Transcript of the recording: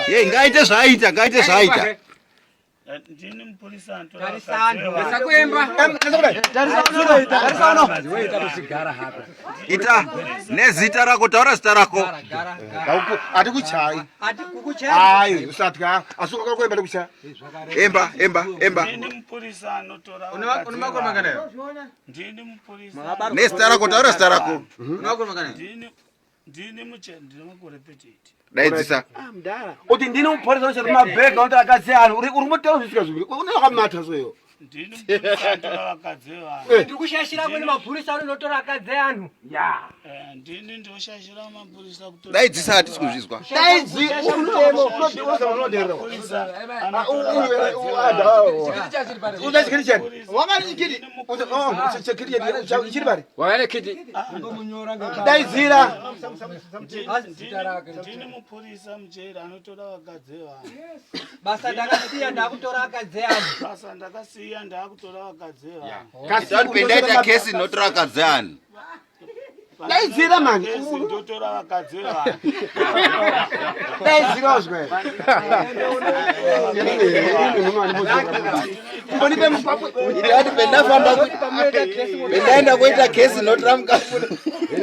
Ye ngaite zvaaita, ngaite zvaaita. Ndini mupurisa Ita nezita rako, taura zita rako. Atikuchai. Ai, usatya. Asi wakakuemba ndikuchaya. Emba, emba, emba. Ndini mupurisa anotora. Une makore mangani ayo? Ndini mupurisa. Nezita rako, taura zita rako. Une makore mangani? Ndini ndini muche ndine makore 38. Daidzisa. Uti ndini mupurisa unochera mabhega unotora akadzi anhu. Uri uri mutero zvisika zviviri. Une wakamata soyo. Ndini mupurisa anotora vakadzi vevanhu. Ndiri kushashira kune mapurisa anotora akadzi anhu. Eh, Ndini ndoshaishira mapurisa kutora. Daidzisa hatisi kuzvizwa. Daidzi unoderera. Mapurisa anotora vakadzi vevanhu. Wakane kiti. Daidzira. Ndini mupurisa mujeri anotora vakadzi vevanhu. Basa ndakasiya ndakutora akadzi anhu. Basa ndakasiya ndakutora vakadzi vevanhu. Tati pendaita kesi inotora akadzi anhu. Daidzira mani. Kesi ndotora vakadzi vevanhu. Daidzira uzwe. Mbonipe mupapwe. Tati pendafamba pendaenda kuita kesi inotora mukadzi.